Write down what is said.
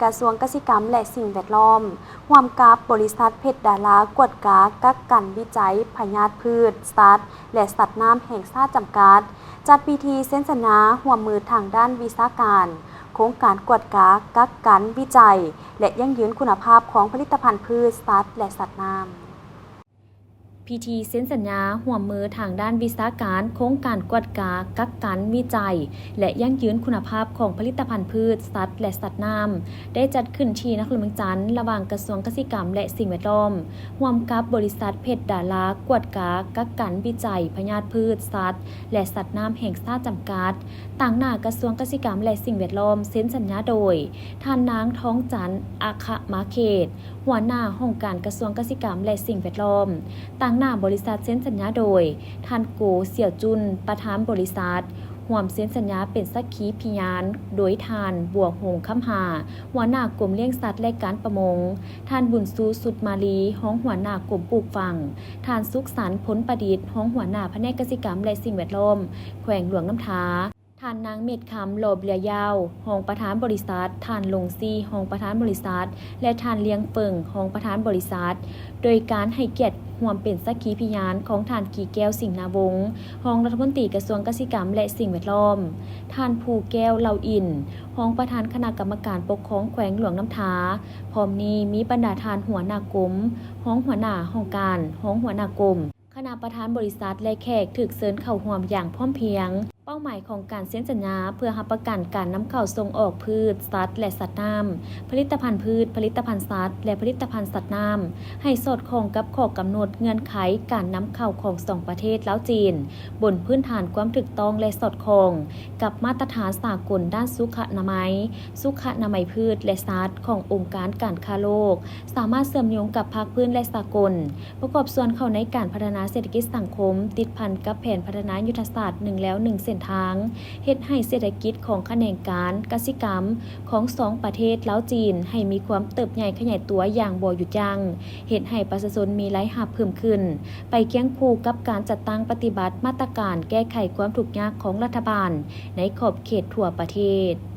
ກະຊວງກະສິກຳ ແລະ ສິ່ງແວດລ້ອມ ຮ່ວມກັບບໍລິສັດເພັດດາລາ ກວດກາ, ກັກກັນ, ວິໄຈພະຍາດພືດ, ສັດ ແລະ ສັດນ້ຳແຫ່ງຊາດຈຳກັດ ຈັດພິທີເຊັນສັນຍາຮ່ວມມືທາງດ້ານວິຊາການ ໂຄງການກວດກາ, ກັກກັນ, ວິໄຈ ແລະ ຢັ້ງຢືນຄຸນນະພາບຂອງຜະລິດຕະພັນພືດ, ສັດ ແລະ ສັດນ້ຳ. ພິທີເຊັນສັນຍາຮ່ວມມືທາງດ້ານວິຊາການ ໂຄງການກວດກາ, ກັກກັນ, ວິໄຈ ແລະ ຢັ້ງຢືນຄຸນນະພາບຂອງຜະລິດຕະພັນພືດ, ສັດ ແລະ ສັດນ້ຳ ໄດ້ຈັດຂຶ້ນທີ່ນະຄອນຫຼວງວຽງຈັນ ລະຫວ່າງກະຊວງກະສິກຳ ແລະ ສິ່ງແວດລ້ອມ ຮ່ວມກັບບໍລິສັດເພັດດາລາ ກວດກາ, ກັກກັນ, ວິໄຈພະຍາດພືດ, ສັດ ແລະ ສັດນ້ຳແຫ່ງຊາດຈຳກັດ. ຕາງໜ້າກະຊວງກະສິກຳ ແລະ ສິ່ງແວດລ້ອມ ເຊັນສັນຍາໂດຍ ທ່ານນາງ ທອງຈັນ ອັກຂະມາເຂດ ຫົວໜ້າຫ້ອງການກະຊວງກະສິກຳ ແລະ ສິ່ງແວດລ້ອມ. ຕາງໜ້າບໍລິສັດເຊັນສັນຍາໂດຍ ທ່ານ ໂກ ສຽວຈຸນ ປະທານບໍລິສັດ. ຮ່ວມເຊັນສັນຍາເປັນສັກຂີພະຍານໂດຍທ່ານ ບົວຫົງ ຄຳຫາ ຫົວໜ້າກົມລ້ຽງສັດ ແລະ ການປະມົງ, ທ່ານ ບຸນຊູ ສຸດມາລີ ຮອງຫົວໜ້າກົມປູກຝັງ, ທ່ານ ສຸກສັນ ພົນປະດິດ ຮອງຫົວໜ້າພະແນກກະສິກຳ ແລະ ສິ່ງແວດລ້ອມ ແຂວງຫຼວງນ້ຳທາ, ທ່ານນາງ ເມັດຄຳ ຫຼໍ່ເບືອຍາວ ຮອງປະທານບໍລິສັດ, ທ່ານ ຫຼົງຊີ ຮອງປະທານບໍລິສັດ ແລະ ທ່ານ ລຽງເຟິງ ຮອງປະທານບໍລິສັດ. ໂດຍການໃຫ້ກຽດຮ່ວມເປັນສັກຂີພະຍານຂອງທ່ານ ກີແກ້ວ ສິງນາວົງ ຮອງລັດຖະມົນຕີກະຊວງກະສິກຳ ແລະ ສິ່ງແວດລ້ອມ, ທ່ານ ພູແກ້ວ ເຫຼົ່າອິນ ຮອງປະທານຄະນະກຳມະການປົກຄອງແຂວງຫຼວງນ້ຳທາ. ພ້ອມນີ້ມີບັນດາທ່ານຫົວໜ້າກົມ, ຮອງຫົວໜ້າຫ້ອງການ, ຮອງຫົວໜ້າກົມ, ຄະນະປະທານບໍລິສັດ ແລະ ແຂກຖືກເຊີນເຂົ້າຮ່ວມຢ່າງພ້ອມພຽງ. ເປົ້າໝາຍຂອງການເຊັນສັນຍາເພື່ອຮັບປະກັນການນຳເຂົ້າສົ່ງອອກພືດ, ສັດ ແລະ ສັດນ້ຳ, ຜະລິດຕະພັນພືດ, ຜະລິດຕະພັນສັດ ແລະ ຜະລິດຕະພັນສັດນ້ຳ ໃຫ້ສອດຄ່ອງກັບຂໍ້ກຳນົດເງື່ອນໄຂການນຳເຂົ້າຂອງສອງປະເທດລາວ-ຈີນ ບົນພື້ນຖານຄວາມຖືກຕ້ອງ ແລະ ສອດຄ່ອງກັບມາດຕະຖານສາກົນດ້ານສຸຂະອະນາໄມ, ສຸຂະອະນາໄມພືດ ແລະ ສັດ ຂອງອົງການການຄ້າໂລກ, ສາມາດເຊື່ອມໂຍງກັບພາກພື້ນ ແລະ ສາກົນ, ປະກອບສ່ວນເຂົ້າໃນການພັດທະນາເສດຖະກິດສັງຄົມ ຕິດພັນກັບແຜນພັດທະນາຍຸດທະສາດໜຶ່ງແລວໜຶ່ງເສັ້ນທາງ, ເຮັດໃຫ້ເສດຖະກິດຂອງຂະແໜງການກະສິກຳຂອງສອງປະເທດລາວ-ຈີນ ໃຫ້ມີຄວາມເຕີບໃຫຍ່ຂະຫຍາຍຕົວຢ່າງບໍ່ຢຸດຢັ້ງ, ເຮັດໃຫ້ປະຊາຊົນມີລາຍຮັບເພີ່ມຂຶ້ນ, ໄປຄຽງຄູ່ກັບການຈັດຕັ້ງປະຕິບັດມາດຕະການແກ້ໄຂຄວາມທຸກຍາກຂອງລັດຖະບານໃນຂອບເຂດທົ່ວປະເທດ.